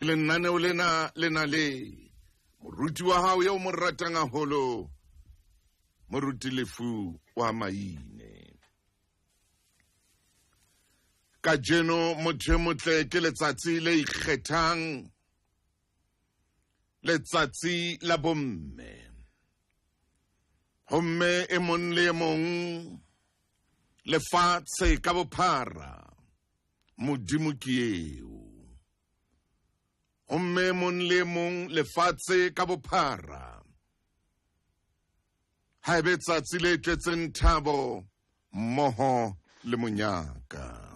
Lenaneo lena le na le moruti wa hao eo mo ratang haholo, Moruti Lefu wa Maine. Kajeno motho e motle ke letsatsi le ikgethang, letsatsi la bomme. Homme e mong le e mong lefatshe ka bophara, Modimo ke eo. Homme e mong le e mong lefatshe ka bophara, ha ebe tsatsi le tletseng thabo mmoho le monyaka.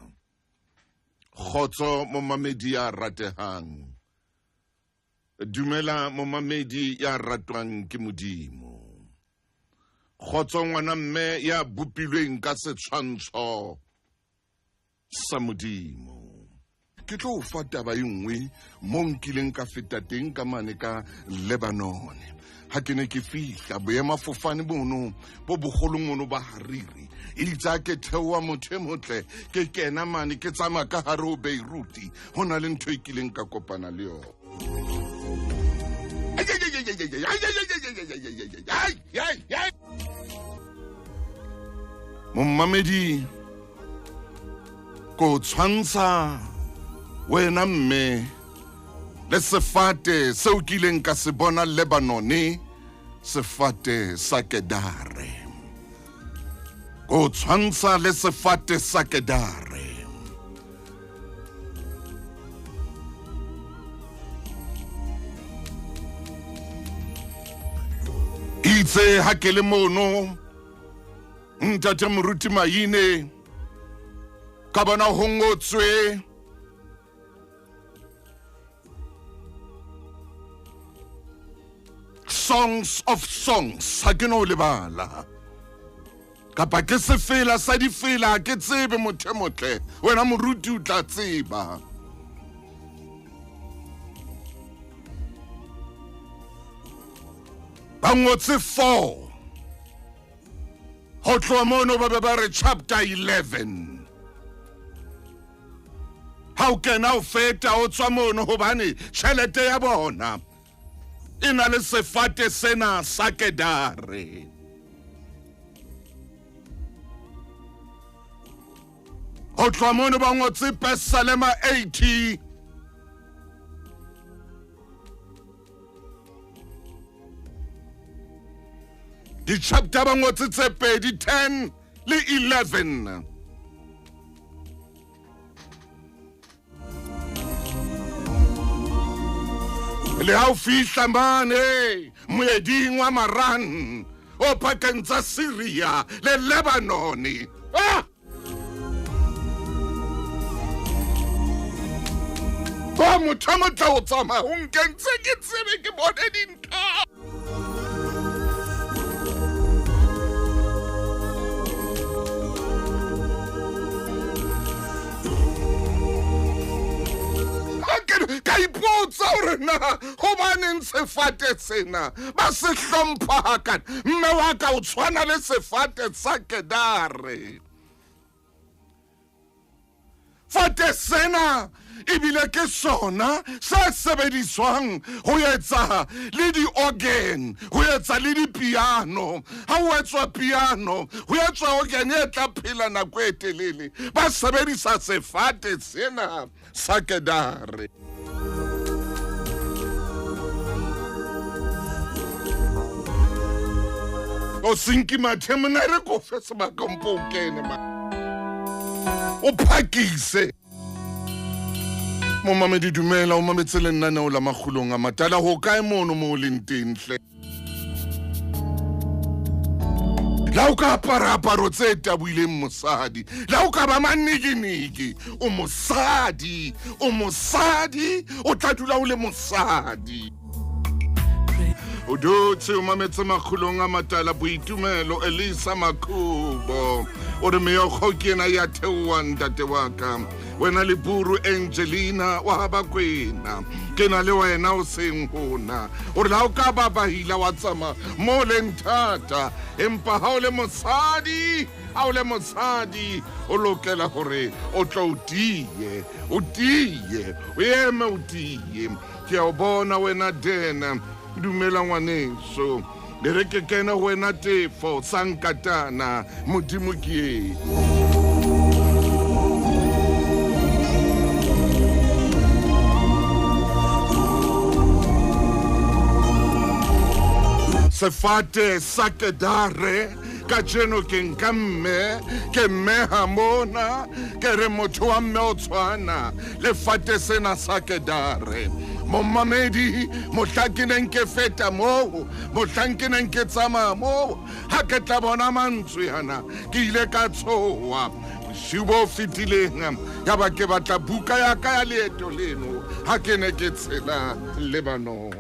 Kgotso momamedi ya ratehang. Dumela momamedi ya ratwang ke Modimo. Kgotso ngwana mme ya bopilweng ka setshwantsho sa Modimo. Ke tlo fa taba e nngwe mo nkileng ka feta teng ka mane ka Lebanon. Ha ke ne ke fihla boemafofane bono bo bogolo mono ba Hariri, itse ha ke theoha motho e motle ke kena mane ke tsamaya ka hare ho Beiruti, ho na le ntho e kileng ka kopana le yona. Mommamedi, ko tshwantsha wena mme le sefate seo kileng ka se bona Lebanone, sefate sa Kedare. Ko tshwantsha le sefate sa Kedare. Itse ha ke le mono, ntate Moruti Maine, ka bona ho ngotswe Songs of Songs, ha ke no lebala kapa ke sefela sa difela, ha ke tsebe motho e motle, wena moruti o tla tseba. Ba ngotse 4 ho tloha mono ba be ba re chapter 11. Ha o kena o feta o tswa mono, hobane tjhelete ya bona e na le sefate sena sa Kedare. Ho tloha mono ba ngotse Pesalema 80. Di-chapter ba ngotse tse pedi, 10 le 11. Le ha o fihla mane moeding wa Maran o pakeng tsa Syria le Lebanon, ah! Ba motho a motla o tsamaya o nkentse ke tsebe ke bone dintho. Ka ipotsa hore na hobaneng sefate sena ba se hlompha hakana. Mme wa ka o tshwana le sefate sa Kedare. Fate sena ebile ke sona se sebediswang ho etsa le di-organ, ho etsa le di-piano. Ha ho etswa piano, ho etswa organ e tla phela nako e telele, ba sebedisa sefate sena sa Kedare. O senki mathe mona re ko fe sebaka mpo o kene ma. O phakise. Momamedi dumela, o mametse lenaneo la Makgulong a Matala. Ho kae mono mo o leng teng hle? La o ka apara aparo tse taboileng mosadi, la o ka ba manikiniki, o mosadi, o mosadi, o tla dula o le mosadi. O dutse o mametse Makgulong a Matala. Boitumelo Elisa Makhubo o re meokgo ke ena ya theoa ntate wa ka. Wena le buru Angelina wa Bakwena, ke na le wena o seng hona. O re ha o ka ba bahila wa tsamaya mo leng thata, empa ha o le mosadi, ha o le mosadi o lokela hore o tlo o tiye, o tiye, o eme o tiye. Ke a o bona wena Dena, dumela ngwaneso. Le re ke kena ho wena Tefo Sankatana, Modimo ke e. Sefate sa kedare kajeno ke nka mme, ke mmeha mona, ke re motho wa mme o tshwana le fate sena sa kedare. Momamedi, mohla ke neng ke feta moo, mohlang ke neng ke tsamaya moo, ha ke tla bona mantswe ana, ke ile ka tshoha. Bosiu bo fetileng, ya ba ke batla buka ya ka ya leeto leno, ha ke ne ke tshela Lebanon.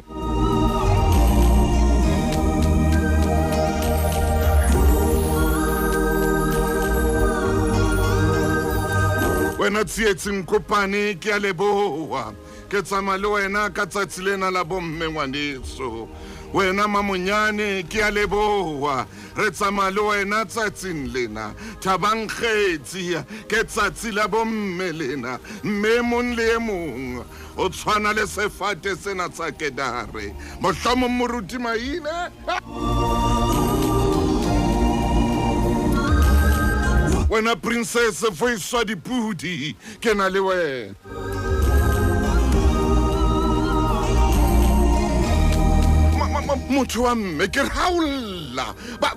Wena Tsietsing Kopane, ke a leboha. Ke tsamaya le wena ka tsatsi lena la bomme ngwaneso. Wena Mamonyane, ke a leboha. Re tsamaya le wena tsatsing lena. Thabang Kgetsi, ke tsatsi la bomme lena. Mme e mong le e mong o tshwana le sefate sena sa kedare. Mohlomong moruti Maine. Wena Princess Foiswa Dipudi, ke na le wena. Motho wa mme ke raolla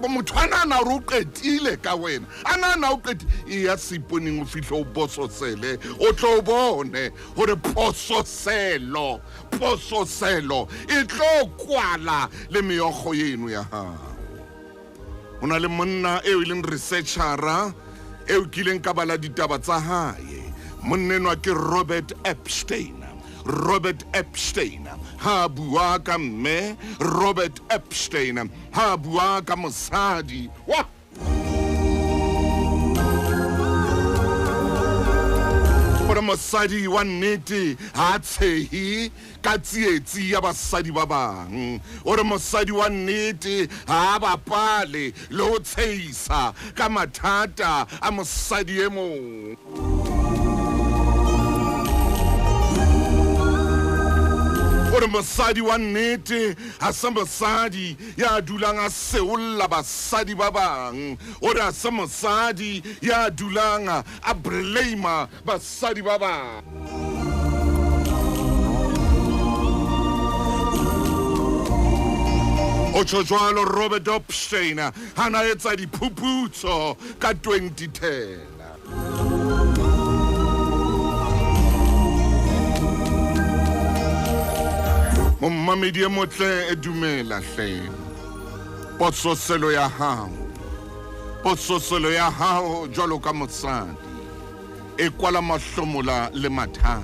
motho a nahana hore o qetile ka wena, a nahana o qetile. E ya seiponeng o fihle o bososele, o tlo bone hore pososelo, pososelo e tlo kwala le meokgo eno ya hao. Ho na le monna eo e leng researchera eo kileng ka bala ditaba tsa hae. Monna enwa ke Robert Epstein. Robert Epstein ha bua ka mme, Robert Epstein ha bua ka mosadi. Wa hore mosadi wa nnete ha tshehi ka tsietsi ya basadi ba bang. O re mosadi wa nnete ha bapale le ho tshehisa ka mathata a mosadi e mong. O re mosadi wa nnete ha se mosadi ya dulang a seolla basadi ba bang. O re ha se mosadi ya dulang a blame basadi ba bang. O tjho jwalo Robert Epstein ha na etsa diphuputso ka 2010. Mommamedi e motle, e dumela hle. Pososelo ya hao, pososelo ya hao jwalo ka mosadi e kwala mahlomola le mathata.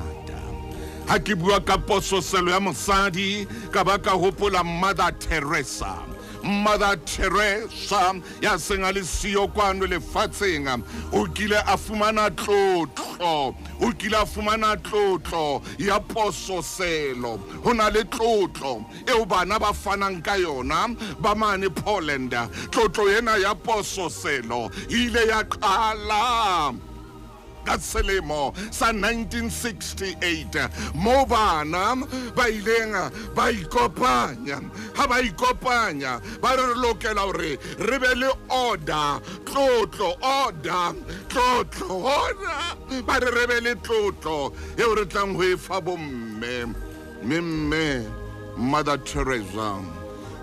Ha ke bua ka pososelo ya mosadi, ka ba ka hopola Mother Teresa. Mother Teresa ya seng a le siyo kwano lefatsheng, o kile a fumana tlotlo, o kile a fumana tlotlo ya pososelo. Ho na le tlotlo eo bana ba fanang ka yona ba mane Poland. Tlotlo ena ya pososelo e ile ya qala ka selemo sa 1968, moo bana ba ileng ba ikopanya. Ha ba ikopanya, ba re re lokela hore re be le order, tlotlo, order, tlotlo, order. Ba re re be le tlotlo eo re tlang ho e fa bomme. Mme mme Mother Teresa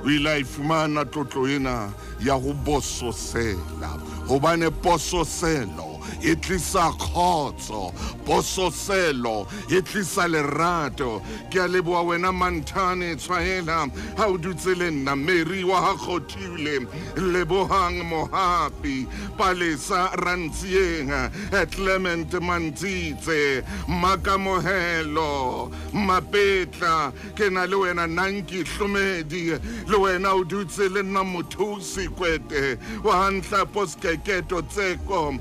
o ile a e fumana tlotlo ena ya ho bososela, hobane pososelo e tlisa kgotso, pososelo e tlisa lerato. Ke a leboha wena Manthane Tshwaela ha o dutse le nna, Mary wa ha Kgothile, Lebohang Mohapi, Palesa Rantsieng, Clement Mantsitse, Makamohelo Mapetla, ke na le wena Nanki Hlomedi, le wena o dutse le nna Mothusi Kwete wa Ntlapo Skeketo Tseko.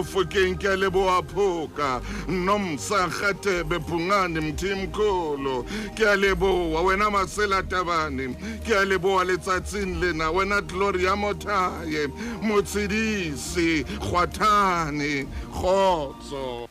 Mofokeng ke a leboha Phoka Nomsa Kgatebe Phungane Mthimkholo ke a leboha wena Masela Tabane ke a leboha letsatsing lena wena Gloria Mothaye Motshedisi Kgwathane kgotso.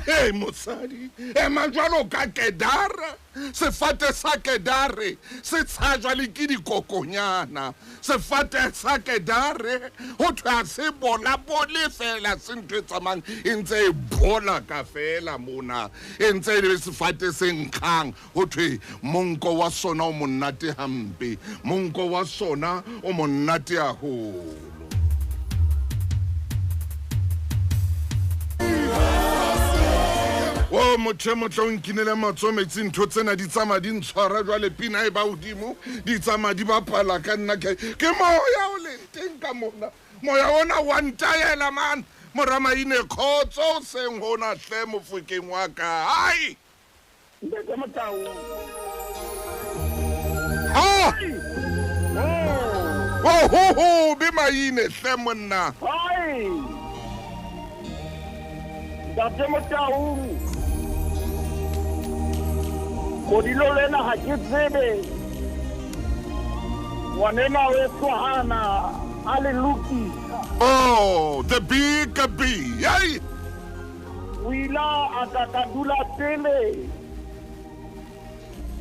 Hey mosadi ema jwalo ka kedara sefate sa kedare se tshajwa le ke dikokonyana sefate sa kedare ho thwe ha se bolabole fela se ntho e tsamayang e ntse e bola ka fela mona e ntse e le sefate se nkgang ho thwe monko wa sona o monate hampe monko wa sona o monate haholo. O motho e motle o nkinele matsoho metsi ntho tsena di tsamaya di ntshwara jwale pina e ba hodimo di tsamaya di bapala ka nna ke ke moya o leng teng ka mona moya ona wa ntaela man moramaine khotso o seng hona hle mofokeng wa ka ai Ntate Motau. Ha! Oh ho ho be maine hle monna. Hai! Ntate Motau. Kodilo lena ha ke tsebe. Ngwanena weso hana a le lokisa. Oh, the big B. Hey! O ile a tla ka dula pele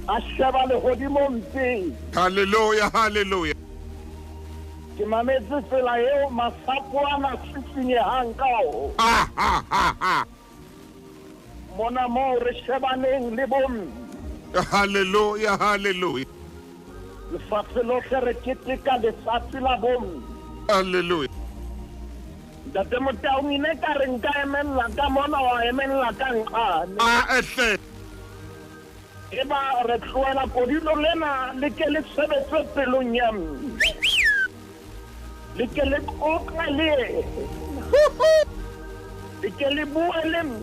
a sheba lehodimo mpeng. Hallelujah, hallelujah. Ke mametse tsela eo masapo ana a sisinyehang ka ona. Ha, ha, ha, ha. Mona moo re shebaneng le bomme. Hallelujah, hallelujah. Lefatshe lohle re keteka letsatsi la bomme. Hallelujah. Ntate Motaung ine ka re nka emella ka mona wa emella ka nqane. A ehle. Eba re tlohela kodilo lena le ke le sebetse pelong ya mme. Le ke le qoqe le yena. Le ke le bue le mme.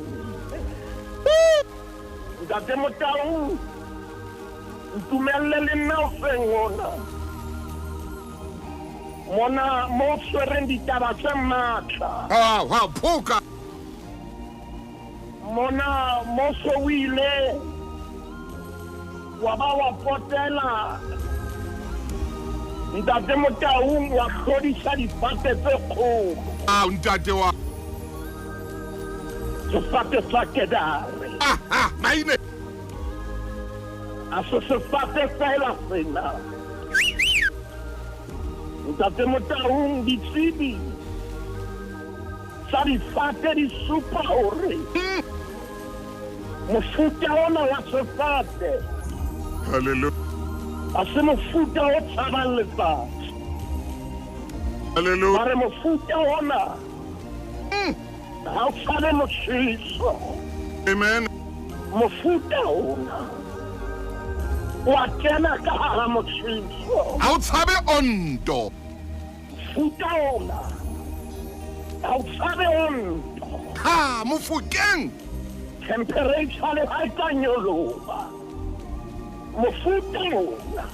Ntate Motaung ntumelle le nna hoseng hona. Mona mo tshwereng ditaba tse matla. Ha ha phoka. Mona mo so o ile wa ba wa potela Ntate Motaung wa hlodisa difate tse kgolo. Ah ntate wa. Sefate sa kedare. Ah ah maine. A se sefate fela sena. Ntate Motaung ditsebi tsa difate di supa hore mofuta ona wa sefate Hallelujah. ha se mofuta o tshabang letsatsi. Hallelujah. Ba re mofuta ona ha o tshabe motjheso. Amen. Mofuta ona wa kena ka hara motjheso. Ha o tshabe onto. Mofuta ona ha o tshabe onto. Ha mofokeng. Temperature le ha e ka nyoloha. Mofuta ona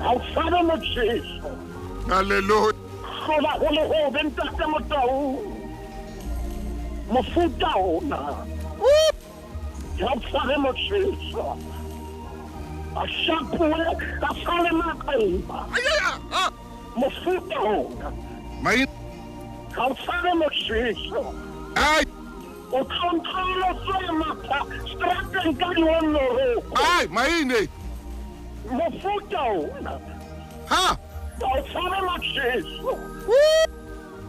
ha o tshabe motjheso. Hallelujah. Hlola ho le hobe Ntate Motaung. Mofuta ona ha o tshabe motjheso. A shapuwe a sale maqeba. Mofuta ona Maine. ha o tshabe motjheso. Ai. O tlontlolotse matha strateng ka dionnoroko. Ai maine. Mofuta ona Ha. ha o tshabe motjheso.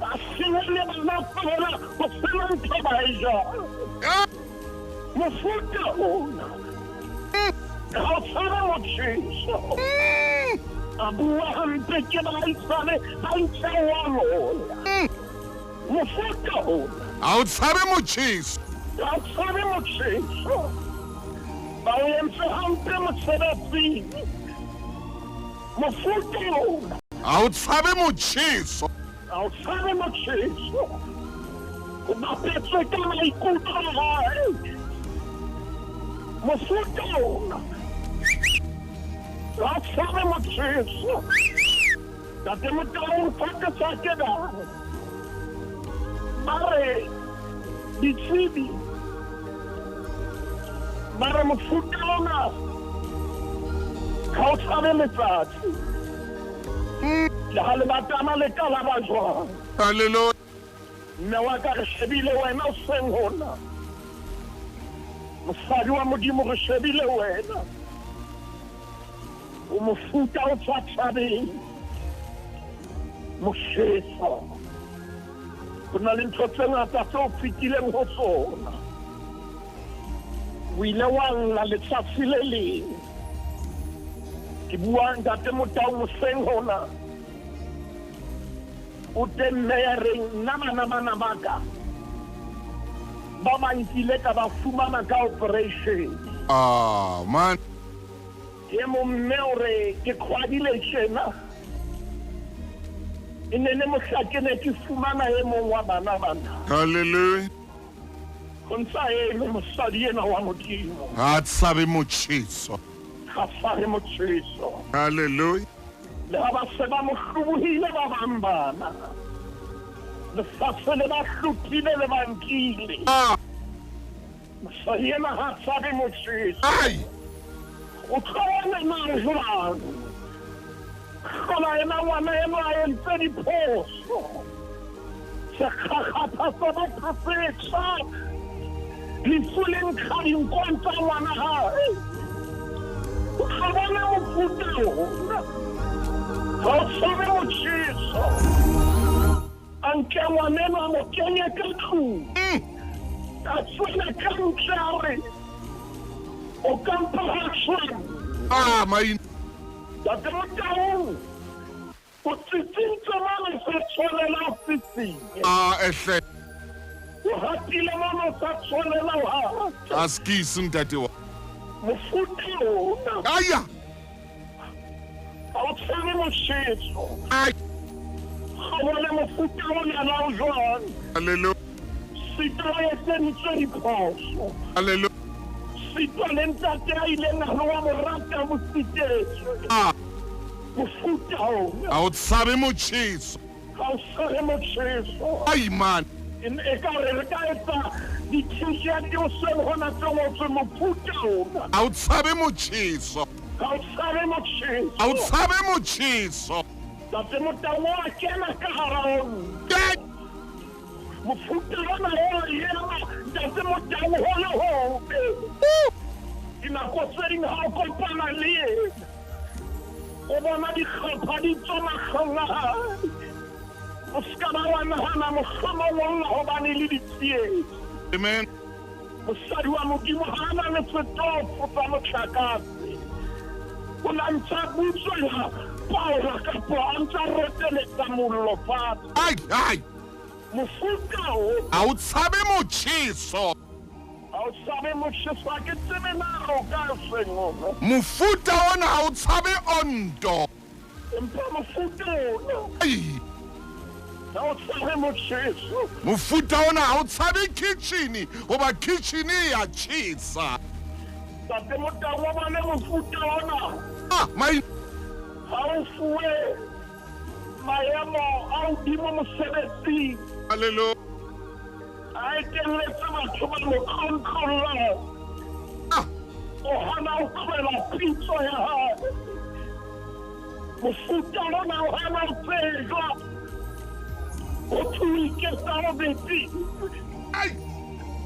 A siwe le bana fela ho sena ntho ba e jang. Mofuta ona ha o tshabe motjheso. A bua hampe ke baahisane ba ntse wa loya. Mofuta ona Ha o tshabe motjheso. ha o tshabe motjheso. Ba o entse hampe mosebetsing. Mofuta ona Ha o tshabe motjheso. ha o tshabe motjheso. O bapetswe ka maikutlo a hae. Mofuta ona ga tshabe motjheso. Ntate Motaung fa ke sa ke bang ba re ditsebi ba re mofuta ona ga o tshabe letsatsi le ga le batama le ka la ba jwang. Hallelujah. Mme wa ka re shebile wena o seng hona. Mosadi wa Modimo re shebile wena. O mofuta o sa tshabeng motjheso. Ho na le ntho tse ngata tse o fetileng ho tsona. O ile wa lla letsatsi le leng. Ke bua Ntate Motaung hoseng hona. O teng mme ya reng nna bana bana ba ka ba ba nkile ka ba fumana ka operation. Ah, man. E mong mme o re ke qhwadile tjena. E ne le mohla ke ne ke fumana e mong wa bana bana. Hallelujah. Ho ntsa eme mosadi ena wa Modimo. Ha tshabe motjheso. Ga tshabe motjheso. Hallelujah. Le ha ba se ba mo hlobohile ba bang bana. Lefatshe le ba hlophile le ba nkile. Ah. Mosadi ena ha tshabe motjheso. Ai. O tlo bona na jwang? Hlola ena ngwana eno a entse diphoso. Sekgakgatha sa boprofeta. Lefu le nkga dinkong tsa ngwana hae. O tlo bona mofuta ona. Ga o tshabe motjheso. A nke ngwana eno a mo kenye ka tlung. A tswele ka ntle a re o ka mpa ha tshwana. Ah, my. Ntate Motaung o tsitsintse mane sa tshwanela o tsitsinye. Ah, ehle. O hatile mane sa tshwanela o hata. Askies ntate wa. Mofuta ona. Aya. Ga o tshabe motjheso. Ai. Ga bone mofuta ona na o jwang. Hallelujah. Sitwa o etseditswe diphoso. Hallelujah. Sitwa le ntate a ileng a re wa mo rata mo sitetswe. Ah. Mofuta ona. Ha o tshabe motjheso. Ga o tshabe motjheso. Ai man. E ka re re ka etsa di-t-shirt o seng hona tse ngotswe mofuta ona. Ha o tshabe motjheso. Ga o tshabe motjheso. Ha o tshabe motjheso. Ntate Motaung a kena ka hara ona. Mofuta ona o ema Ntate Motaung ho le hobe. Dinako tse ding ha o kopana le yena o bona dikgapha di tswa mahlong a hae. O ska ba wa nahana mohlomong o lla hobane le ditsietsi. Amen. Mosadi wa Modimo ha a na le setofo sa motlakase. O la ntsa butswela paola kapo a ntsa roteletsa mollo fatshe. Ai, ai. Mofuta o. Ha o tshabe motjheso. Ha o tshabe motjheso, ha ke tsebe na o ka seng ona. Mofuta ona ha o tshabe onto. Empa mofuta ona. Ai. Ha o tshabe motjheso. Mofuta ona ha o tshabe kitchen, hoba kitchen e ya tjhesa. Ntate Motaung o bone mofuta ona. Ah, my. Ha o fuwe maemo a hodimo mosebetsing. Hallelujah. A etelletse batho ba mo tlontlollang. Ah. O hana ho tlohela pitso ya hae. Mofuta ona o hana ho tsejwa. Ho thwe o iketsa o bete. Ai.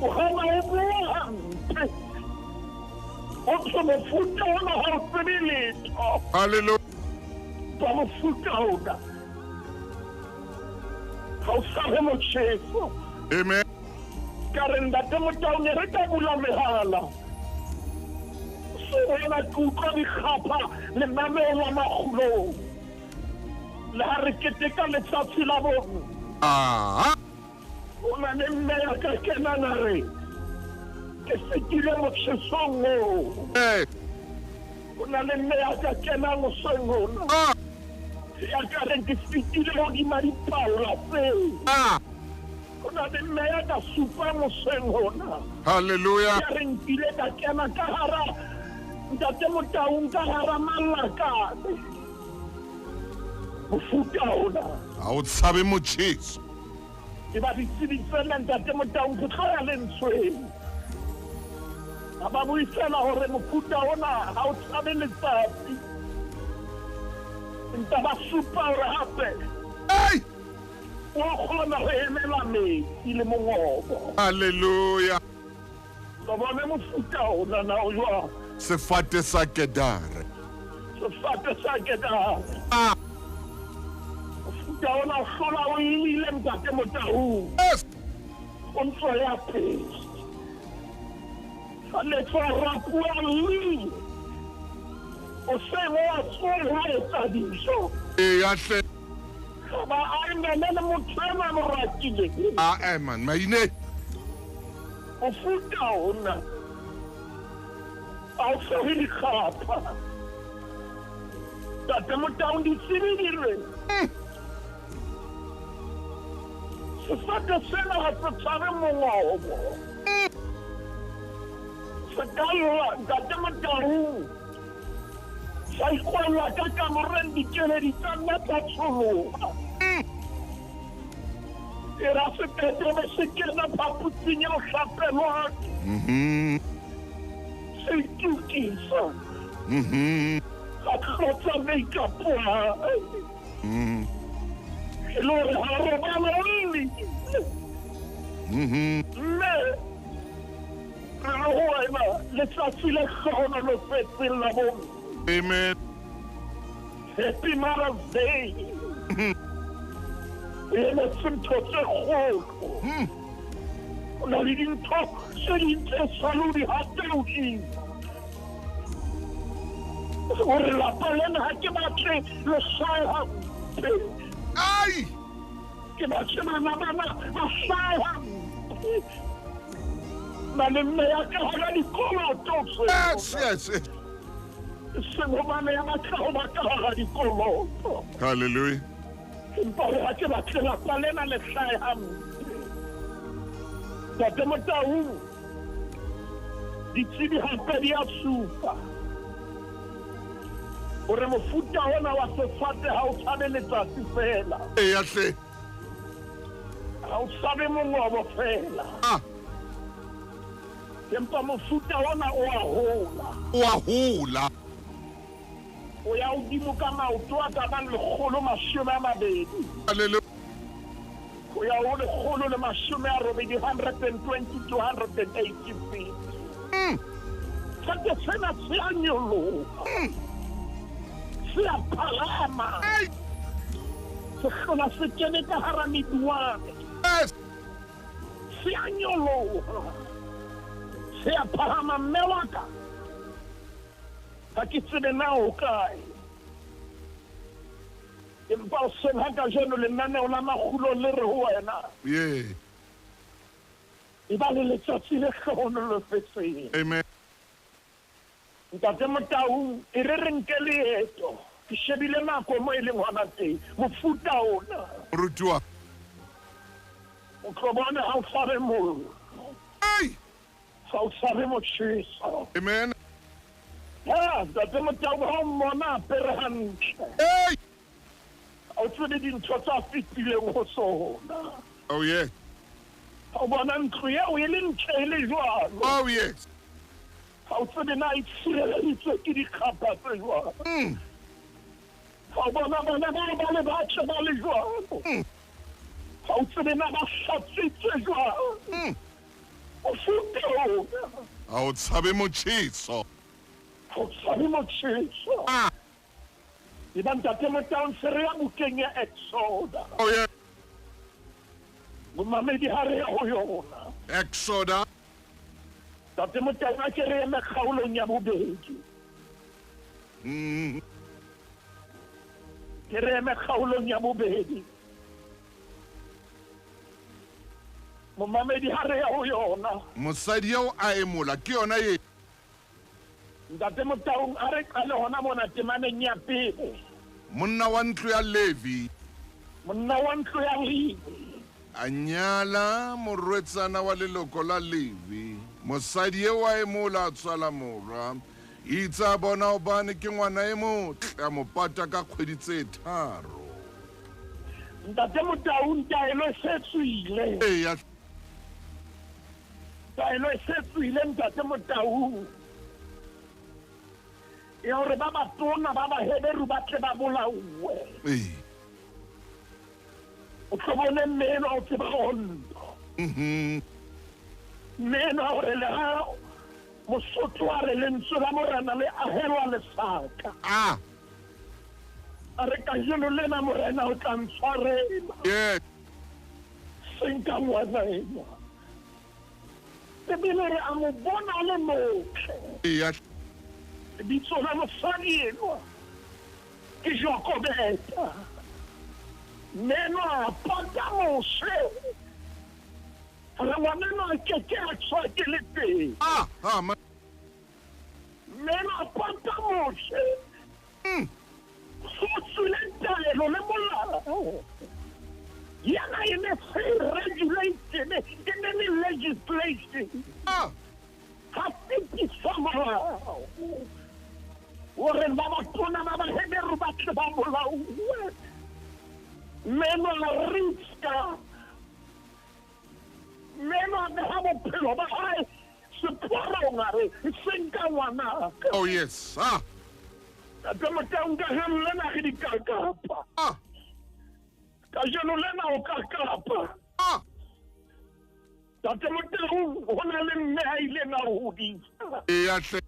O hana ho bua hampe. Ho thwe mofuta ona ha o tsebe letho. Hallelujah. Ba mofuta ona ga o tshabe motjheso. Amen. Ka re Ntate Motaung ne re ka bula mehala. Se wena ke utlwa dikgapha lenaneo la makgulong. Le ha re keteka letsatsi la bomme. Ah. O na le mme ya ka kenang a re ke fetile motjhesong oo. Eh. O na le mme ya ka kenang hoseng hona. Ah. Ya ka reng ke fetile hodima dipaola tseo. Ah. O na botsa le mme ya ka supa moseng hona. Halleluja. Ya re nkile ka kena ka hara ntate Motaung ka hara malakane. Mofuta ona. Ha o tshabe motjheso. Ke ba ditsebi tsena ntate Motaung ke tlo ya lentsweng. Ha ba buisela hore mofuta ona ha o tshabe letsatsi. Empa ba supa hore hape Ei! o kgona ho emela metsi le mongobo. Halleluja. Lo bone mofuta ona na o jwang? Sefate sa kedare. Sefate sa kedare. Ah. Mofuta ona o hlola o llile ntate Motaung. Yes. O ntso ya pele. Sa letswa rapuwa llile. O seng wa tsoha etsa dijo. Eya hle. Ba a emele le motho enwa mo ratile. A eh man, maine. Mofuta ona ha o hloke dikgapha. Ntate Motaung ditsebi di re sefate sena ha se tshwabe mongobo. Se ka lla ntate Motaung sa ikwalla ka kamoreng dikeledi tsa nna tsa tsholoha. E ra sepetlele be se kena phaposing ya ho hlapelwang. Se itokisa. Sa tlotsa makeup wa hae. E le hore ha robala o llile. Mme re re ho wena letsatsi le hlohonolofetseng la bomme. Amen. Happy Mother's Day. O emetse ntho tse kgolo. O na le dintho tse ding tse sale o di hate hodimo. Hore lapa lena ha ke batle le hlahe hampe. Ai! Ke batle bana bana ba hlahe hampe. Na le mme ya ka hona dikoloto tse. Yes, yes. Seng hobane ya batla ho ba ka hara dikoloto. Hallelujah. Empa hore ha ke batle lapa lena le hlahe hampe. Ntate Motaung, ditsebi hape di a supa hore mofuta ona wa sefate ha o tshabe letsatsi feela. Eya hle. Ha o tshabe mongobo feela. Ah. Empa mofuta ona o a hola. O a hola. O ya hodimo ka maoto a ka bang 120. Hallelujah. Ho ya ho 180, 120 to 180 feet. Sefate sena se a nyoloha. Se a phalama. Se hlola se kene ka hara meduwane. Yes. Se a nyoloha. Se a phahama mme wa ka. Ha ke tsebe na o kae. Empa o seng ha kajeno lenaneo la makgulo le re ho wena. Yeah. E ba le letsatsi le hlohonolofetseng. Amen. Ntate Motaung, e re re nke leeto. Ke shebile nako mo e leng hona teng. Mofuta ona. Morutuwa. O tlo bona ha o tshabe mollo. Ei! Ha o tshabe motjheso. Amen. Ha, Ntate Motaung, ha o mmona a apere hantle. Ei! Ha o tsebe dintho tsa fetileng ho tsona. Oh yes. Ha o bona ntlo eo e le ntle e le jwalo. Oh yes. Ha o tsebe na e tshireleditswe ke dikgapha tse jwang. Ha o bona bana bao ba le batle ba le jwalo. Ha o tsebe na ba hlatswitswe jwang. O futa ona. Ha o tshabe motjheso. Ha o tshabe motjheso. Ah. E ba Ntate Motaung se re ya bukeng ya Exoda. Oh yeah. Momamedi ha re ya ho yona. Exoda. Ntate Motaung a ke re eme kgaolong ya bobedi. Ke re eme kgaolong ya bobedi. Momamedi ha re ya ho yona. Mosadi eo a emola ke yona e. Ntate Motaung a re qale hona mona temaneng ya pele. Monna wa ntlo ya Levi. Monna wa ntlo ya Levi. A nyala morwetsana wa leloko la Levi. Mosadi eo a emola a tswala morwa. Itse a bona hobane ke ngwana e motle, a mo pata ka kgwedi tse tharo. Ntate Motaung, taelo e se tswile. Eya. Taelo e se tswile, Ntate Motaung, ya hore ba batona ba Baheberu ba tle ba bolauwe. Ee. O tlo bone mme enwa o tseba honto. Mme enwa hore le ha Mosotho a re lentswe la Morena le ahelwa lesaka. Ah. A re kajeno lena Morena o tla ntshwarela. Yes. Seng ka ngwana enwa. Bibele re a mo bona a le motle. Eya. Lebitso la mosadi enwa ke Jokobeta. Mme enwa a pata Moshe. Re ngwanenwa a ke ke a tshwa ke le teng. Ah, ah, ma. Mme enwa a pata Moshe. Go tswile taelo le molao. Yena e ne se regulation, e ne le legislation. Ah. Ga fetisa molao gore ba batona ba Baheberu ba tle ba bolauwe. Mme enwa a riska. Mme enwa a beha bophelo ba hae seporong, a re, Seng ka ngwanaka. Oh yes. Ah. Tate Motaung, kajeno lena re dikakapa. Ah. Kajeno lena o kakapa. Ah. Tate Motaung, ho na le mme a ileng a hodisa. Eya hle.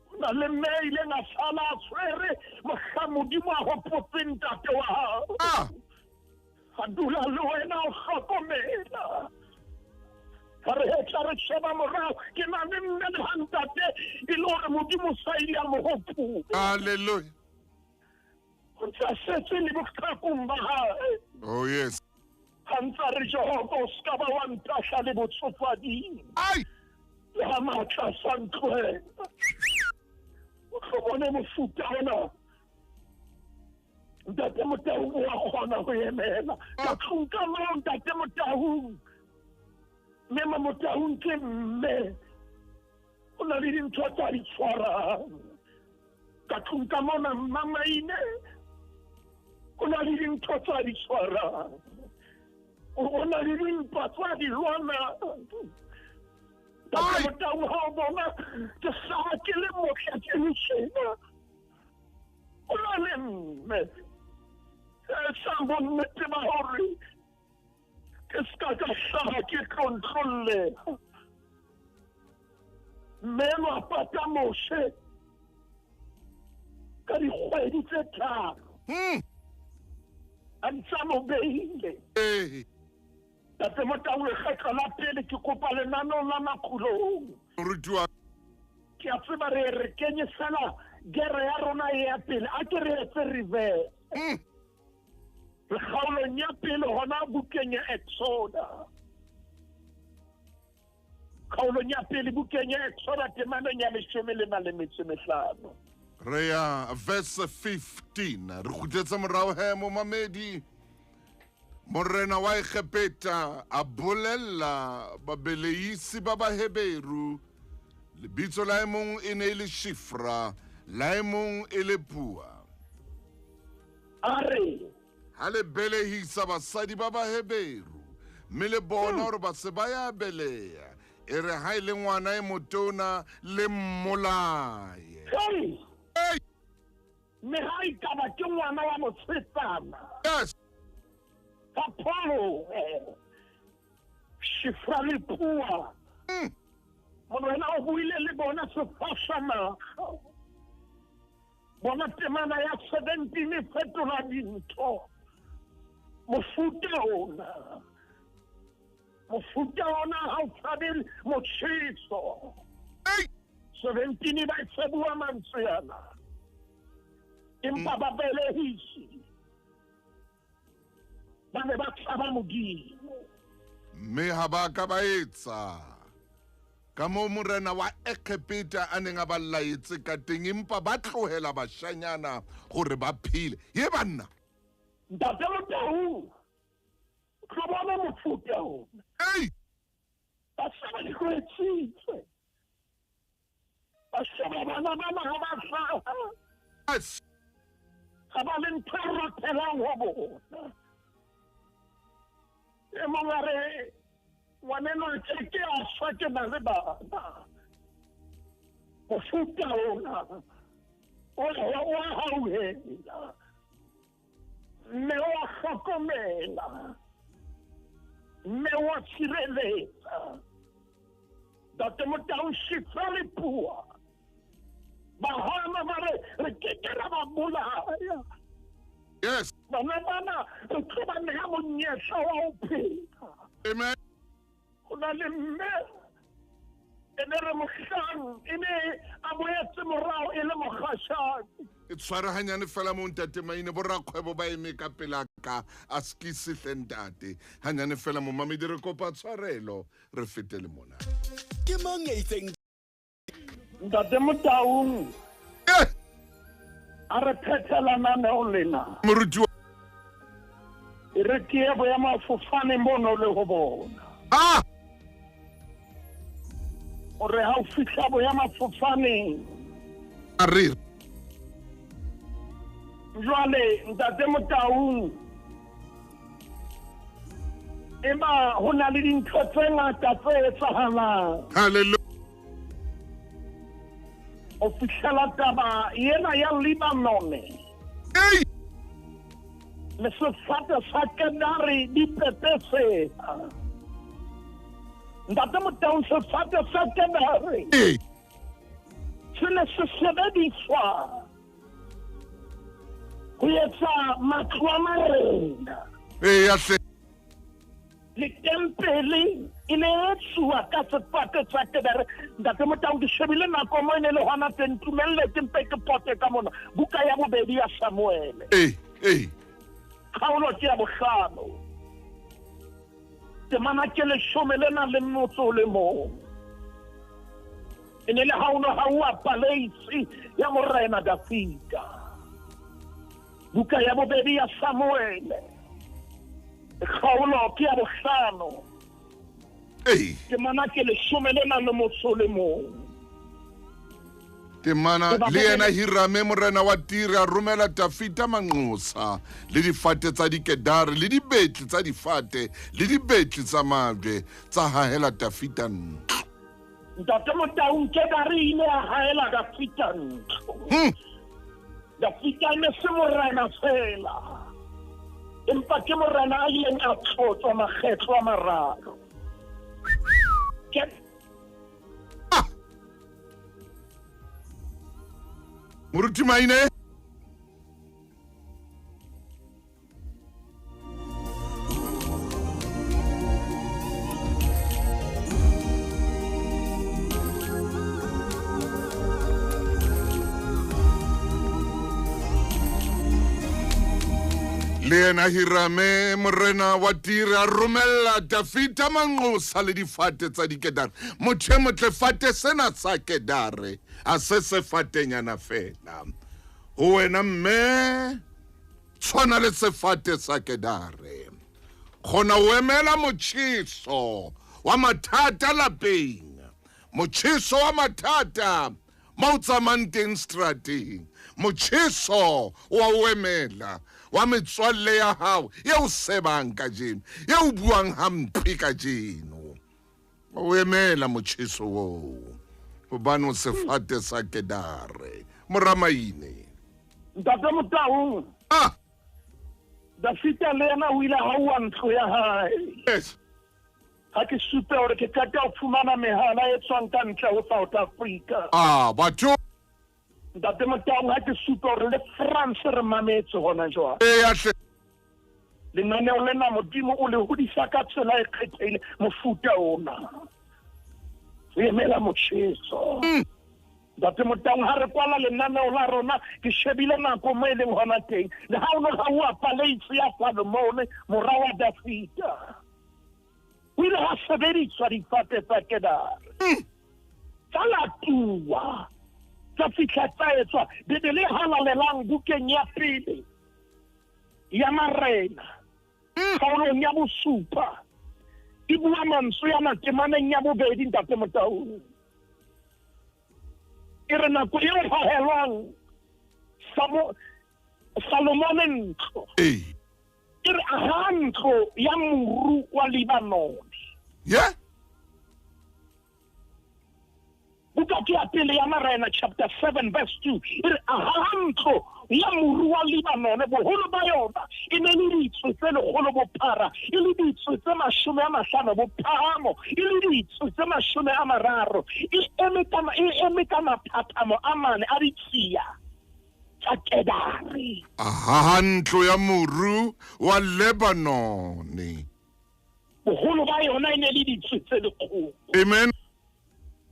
Ho na le mme a ileng a sala a tshwere mohla Modimo a hopotseng ntate wa hao. Ah. A dula le wena o hlokomela. Ha re hetla re sheba morao, ke na le mme le ha ntate e le hore Modimo sa ile a mo hopola. Hallelujah. O ntse a setse le boqhekong ba hae. Oh yes. Ha ntse a re Jehova o ska ba wa ntahla le botsofading. Ai. Le ha matla a sa ntlohela. O tlo bone mofuta ona. Ntate Motaung o a kgona ho emela. Ka tlung ka moo Ntate Motaung. Mme ma Motaung ke mme. O na le dintho tsa di tshwarang. Ka tlung ka mona Mmamaine. O na le dintho tsa di tshwarang. O na le dimpa tsa di lwanang. Ntate Motaung ha o bona ke hlaha ke le motle ke le tjena. O na le mme. Etsang bonnete ba hore ke ska ka hlaha ke tlontlolleha. Mme enwa a pata Moshe ka dikgwedi tse tharo. A ntse a mo behile. Ee. Tate Motaung, lekgetlo la pele ke kopa lenaneong la Makgulong. Moruti wa. Ke a tseba re re kenye fela gere ya rona e ya pele, a ke re etse reverse. Re kgaolong ya pele hona bukeng ya Exoda. Kgaolong ya pele bukeng ya Exoda temaneng ya leshome le na le metso e mehlano. Re ya verse 15. Re kgutletse morao he momamedi. Morena wa Egepeta a bolella babeleisi ba Baheberu, lebitso la e mong e ne e le Shifra, la e mong e le Pua. A re, Ha le belehisa basadi ba Baheberu, mme le bona hore ba se ba ya beleha, e re ha e le ngwana e motona le mmolaye. Hey! Hey! Mme ha e ka ba ke ngwana wa mosetsana. Yes. Ka pholohe. Shifra le Pua. Morena o buile le bona sefahla mahlo. Bona temana ya 17 e fetola dintho. Mofuta ona. Mofuta ona ha o tshabe motjheso. Hey! 17 ba e tshebuwa mantswe ana. Empa ba belehisi. Ba ne ba tshaba Modimo. Mme ha ba ka ba etsa ka moo morena wa Egepeta a neng a ba laetse ka teng, empa ba tlohela bashanyana gore ba phele. Ye banna. Ntate Motaung, tlo bona mofuta ona. Ei! Ba sheba dikwetsitse. Ba sheba bana bana ha ba hlaha. Yes. Ga ba le ntho e rothelang ho bona. E mong a re ngwaneno ke ke a shwa ke na le bana. Mofuta ona o a hauhela. Mme o a hlokomela. Mme o a tshireletsa. Ntate Motau shitsa le puo. Ba hana ba re re ke ke ra ba bolaya. Yes. Bana bana re tlo ba neha monyetla wa ho phela. Amen. Ho na le mme e ne re mohlang e ne a boetse morao e le mokgashane. E tshware hanyane fela mo ntate Maine, borakgwebo ba eme ka pela ka a skise hle ntate. Hanyane fela mo mamedi re kopa tshwarelo re fete le mona. Ke mang ya itseng? Ntate Motaung. A re phethela lenaneo lena. Moruti wa E re ke ye boemafofane mono le ho bona. Ah! Hore ha o fihla boemafofaneng. A re. Jwale ntate Motaung, eba ho na le dintho tse ngata tse etsahalang. Hallelujah. O fihlela taba ena ya Lebanon. Ei! Le sefate sa Kedare di pepeseha. Ntate Motaung, sefate sa Kedare. Ei! Se ne se sebediswa ho etsa matlo a marena. Ee, ya hle. Le tempele e ne e etsuwa ka sefate sa Kedare. Ntate Motaung, ke shebile nako mo e ne le hona teng, ntumelle ke mpe ke pote ka mona. Buka ya bobedi ya Samuele. Ee, ee. Kgaolo ke ya bohlano. Temana ke leshome le nang le motso o le mong. E ne le ha o no hauwa paleisi ya morena Dafida. Buka ya bobedi ya Samuele. Kgaolo ke ya bohlano. Ei. Temana ke leshome le nang le motso o le mong. Temana le yena Hirame morena wa Tire a romela Dafida manqosa le difate tsa dikedare le dibetli tsa difate le dibetli tsa majwe tsa hahela Dafida ntlo. Ntate Motaung, Kedare ile a hahela Dafida ntlo. Dafida e ne se morena fela, empa ke morena a ileng a tlotswa makgetlo a mararo. Moruti Maine. Le yena Hirame morena wa Tire a romella Dafida manqosa le difate tsa dikedare. Motho e motle, fate sena sa kedare a se sefatenyana fela. Ho wena mme tshwana le sefate sa kedare. Kgona ho emela motjheso wa mathata lapeng, motjheso wa mathata mo o tsamayang teng strateng, motjheso wa o emela wa metswalle ya hao e o sebang kajeno, e o buang hampe kajeno. O emela motjheso oo hobane o sefate sa kedare. Moramaine. Ntate Motaung. Ah! Dafida le yena o ile a hauwa ntlo ya hae. Yes. Ha ke supe hore ke qeta ho fumana mehala e tswang ka ntle ho South Africa. Ah, batho. Ntate Motaung, ha ke supe hore le France re mametse hona jwale. Ee, ya hle. Lenaneo lena Modimo o le hodisa ka tsela e kgethehileng mofuta ona. Re emela motjheso. Ntate Motaung, ha re kwala lenaneo la rona, ke shebile nako mo e leng hona teng. Le ha o no hauwa paleisi ya Salomone, mora wa Dafida. O ile ha sebediswa difate tsa Kedare. Tsa latuwa, tsa fihla tsa etswa. Bibele e halalelang bukeng ya pele ya marena. Kgaolong ya bosupa e bua mantswe ana temaneng ya bobedi, Ntate Motaung. E re nako eo hahelwang Salomone ntlo. E re aha ntlo ya moru wa Lebanone. Yeah. Buka ke ya pele ya Marena chapter 7 verse 2. E re aha ntlo ya moru wa Lebanone, boholo ba yona e ne le ditswe tse lekgolo bophara, e le ditswe tse 50 bophahamo, e le ditswe tse 30, e eme ka maphathamo a mane a ditshia tsa kedare. Aha ntlo ya moru wa Lebanone, boholo ba yona e ne le ditswe tse lekgolo. Amen.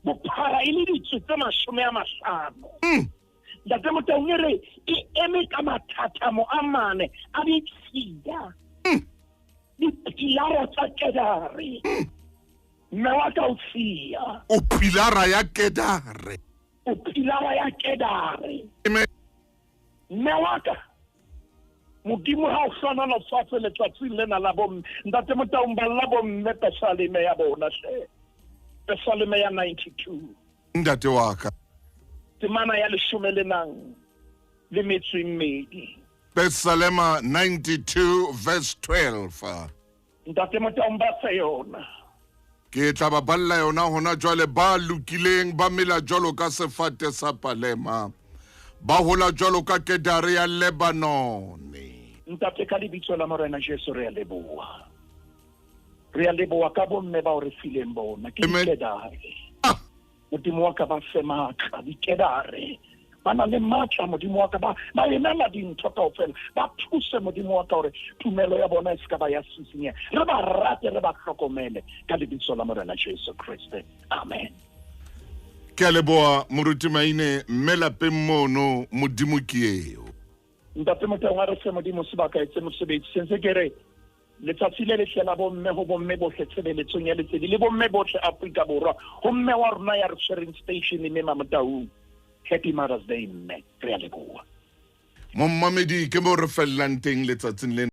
Bophara e le ditswe tse 50. Ntate Motaung e re e eme ka mathathamo a mane a ditshia, dipilara tsa kedare. Mme wa ka o tshia. O pilara ya kedare. O pilara ya kedare. Amen. Mme wa ka, Modimo ha o hlohonolofatse letsatsing lena la bomme. Ntate Motaung, balla bomme pesaleme ya bona hle. Pesaleme ya 92. Ntate wa ka. Temana ya leshome le nang le metso e mmedi. Pesalema 92 verse 12. Ntate Motaung, ba fe yona. Ke tla ba balla yona hona jwale. Ba lokileng ba mela jwalo ka sefate sa palema, ba hola jwalo ka kedare ya Lebanone. Ntate, ka lebitso la Morena Jesu re a leboha. Re a leboha ka bomme bao re fileng bona. Ke dikedare. Modimo wa ka ba fe matla, dikedare. Ba na le matla, Modimo wa ka, ba emela dintho kaofela. Ba thuse, Modimo wa ka, hore tumelo ya bona e se ka ba ya sisinyeha. Re ba rate, re ba hlokomele ka lebitso la Morena Jesu Kriste. Amen. Ke a leboha Moruti Maine, mme lapeng mono Modimo ke eo. Ntate Motaung, a re fe Modimo sebaka etse mosebetsi. Sentse ke re letsatsi le letle la bomme ho bomme bohle tshebeletsong ya lesedi le bomme bohle Afrika Borwa, ho mme wa rona ya re tshwereng station mme Mamotaung. Happy Mother's Day mme, re a leboha. Mommamedi, ke mo re fellang teng letsatsing lena.